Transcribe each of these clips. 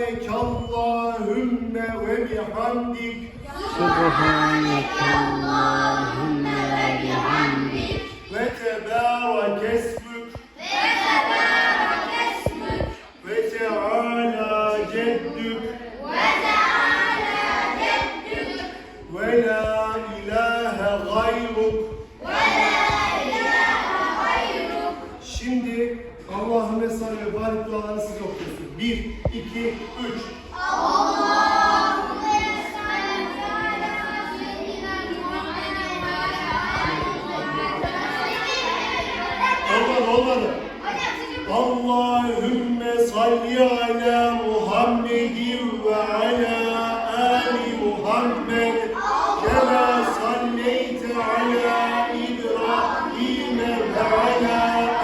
Subhanekallahümme ve bihamdik. Subhanekallahümme ve bihamdik. Ve tebârek esmük. Ve teâlâ ceddük. Ve la ilahe gayruk. Şimdi Allahümme salli ve barik dualarını siz okuyorsunuz. 1, 2, 3. Olmadı. Allahümme salli ala Muhammedin ve ala ali Muhammed kema salleyte ala İbrahim ve ala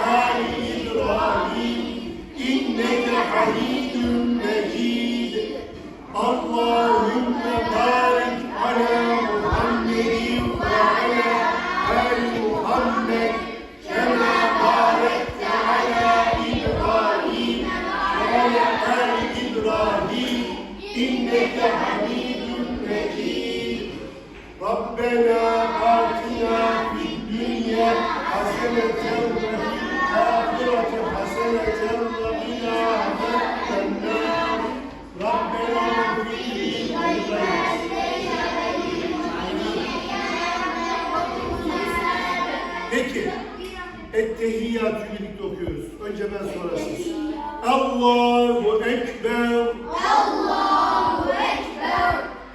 ali İbrahim inneke hamidun mecid. Allahümme barik ala Muhammedin ve ala ali Muhammed kema barekte ala İbrahim ve ala ali İbrahim inneke hamidun mecid. Rabbena atina fid dünya haseneten ve fil ahireti haseneten ve qina azaben. Rabbena ighfir Peki, ettehiyyatü birlikte okuyoruz. Önce ben sonra siz. Allahu Ekber.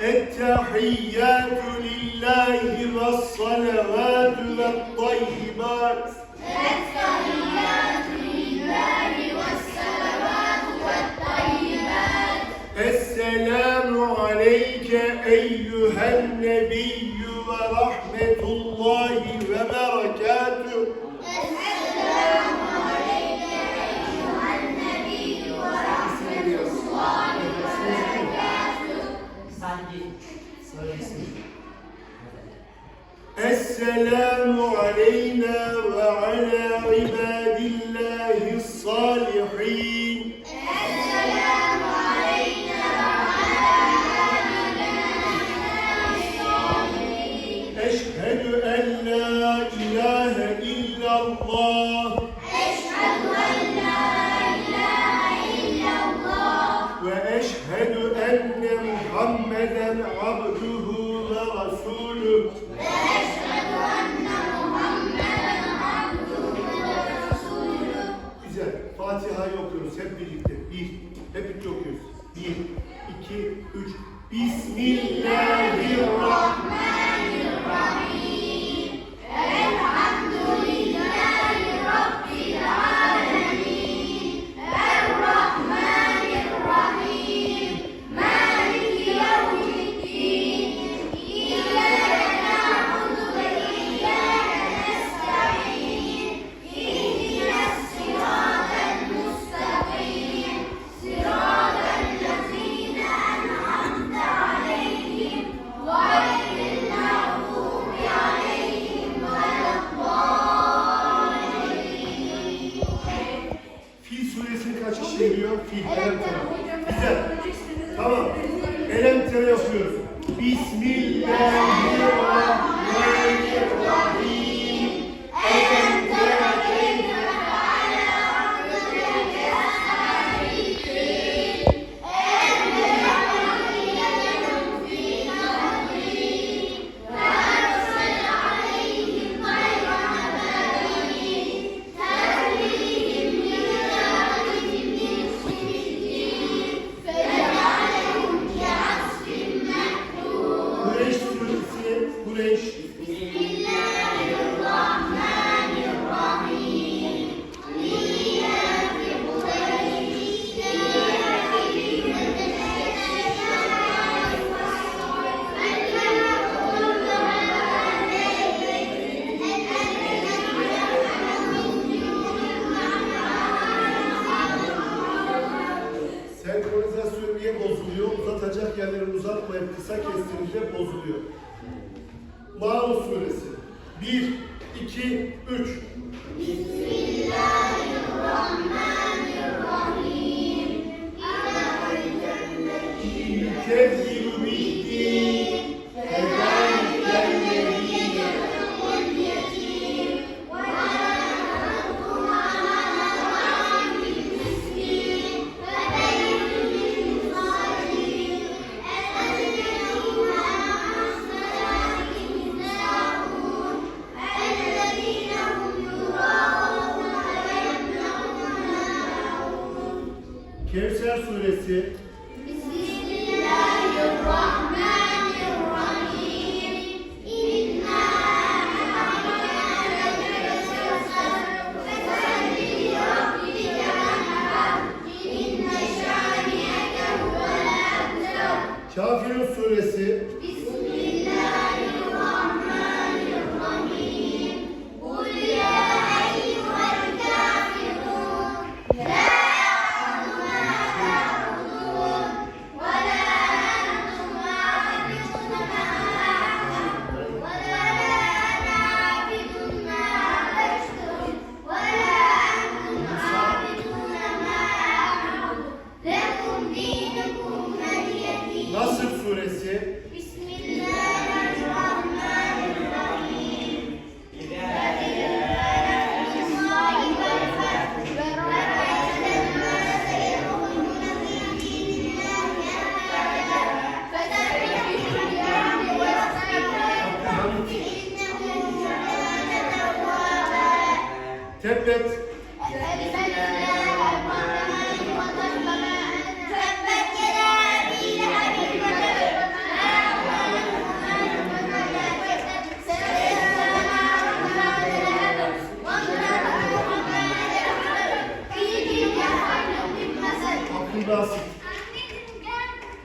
Ettehiyyatü lillahi ve salavatü ve tayyibat. Esselamu aleyke eyyühen nebiyyü ve rahmetullahi ve berekatüh. Esselamu aleyna ve ala ibadillahi's salihin. Eşhedü en la ilahe illallah. Ve eşhedü enne Muhammeden abduhu ve rasulüh. Güzel. Fatiha'yı okuyoruz hep birlikte. Hep birlikte okuyoruz. 1, 2, 3. Bismillahirrahmanirrahim. Elhamdülillahi Rabbil alemin. Errahmanirrahim. Maliki yevmiddin. İyyâke na'budu ve iyyâke nesta'in. İhdinas sıratal müstakîm. Sıratal lezîne en'amte aleyhim. Gayril mağdûbi aleyhim veleddâllîn. Fil suresini kaç kişi biliyor? Fil. Güzel. Tamam. Elem tere yapıyoruz. Bismillahirrahmanirrahim. Elem tere keyfe feale rabbuke ashabil fil. Elem ya'lem fi nadrin. Ve arsel aleyhim gayra habarin. Terlihim bi'adihim min sijjin. Feca'alehum ka'asfin ma'kûl. Kureyş suresi, Kureyş. Bismillahirrahmanirrahim. İyyâke Kureyş. İyyâke Senkronizasyon niye bozuluyor? Uzatacak yerleri uzatmayıp kısa kestirince bozuluyor. Maun suresi. 1, 2, 3. Bismillahirrahmanirrahim. Kevser suresi. Bismillahirrahmanirrahim. İnna a'tainâke kevser. Fesalli li rabbike vanhar. İnne şâni'eke huvel abtar. Kafirun suresi. Bismillahirrahmanirrahim. Kul ya eyyuhel kafirun. La a'budu ma ta'budun. Ve la entum a'abidun ma a'budu. Ve la ana a'bidun ma a'badtum. Ve la entum a'abidun ma a'budu. Lekum dinukum veliyedin. Nasr suresi. Bismillahirrahmanirrahim. Bismillahi vel feth ve ra'ayte an-nâse yedkhulûne fî dînillahi afwâca. Fesebbih bihamdi wastaghfirhu innehu kâne tawwâbâ. Tebbet. تبت يدا أبي لهب وتب ما أغنى عنه ماله وما كسب سيصلى نارا ذات لهب وامرأته حمالة الحطب في جيدها حبل من مسد. Abdülbasit.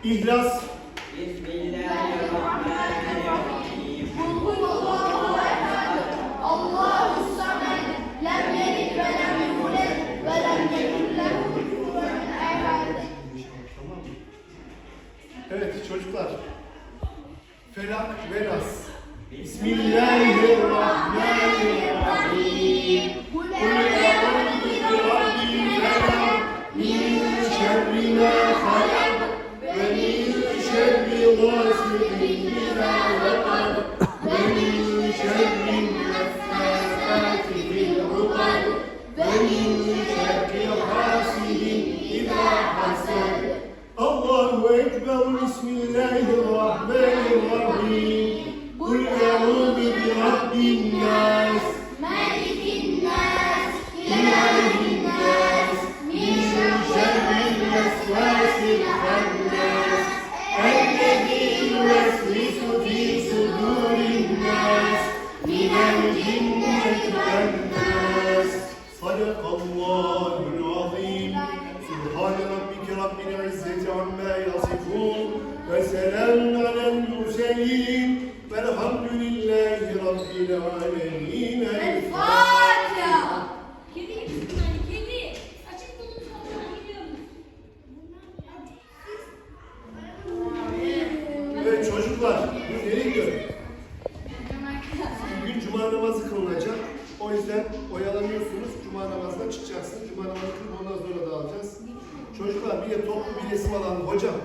İhlas. Bismillahirrahmanirrahim. قل هو الله أحد الله الصمد لم يلد ولم يولد ولم يكن له كفوا أحد. Evet çocuklar. Felak ve Nas. Bismillahirrahmanirrahim. قل قل أعوذ برب الفلق من شر ما خلق ومن شر غاسق إذا وقب ومن شر النفاثات في العقد ومن شر حاسد إذا حسد. الله أكبر. بسم الله الرحمن الرحيم. قل أعوذ برب الناس مالك الناس إله الناس من شر الوسواس الخناس الذي يوسوس في صدور الناس من الجنة والناس. صدق الله العظيم. سبحان ربك رب العزة عما يصفون وسلام على المرسلين والحمد لله رب العالمين. الفاتحة. Kedi gitsin kedi. Açık dolu salona gidiyorum. Evet çocuklar, bu nereye gidiyor? Bugün cuma namazı kılınacak. O yüzden oyalanıyorsunuz. Cuma namazına çıkacaksınız. Cuma namazı kılıp ondan sonra dağılacağız. Çocuklar bir de toplu bir resim alalım. Hocam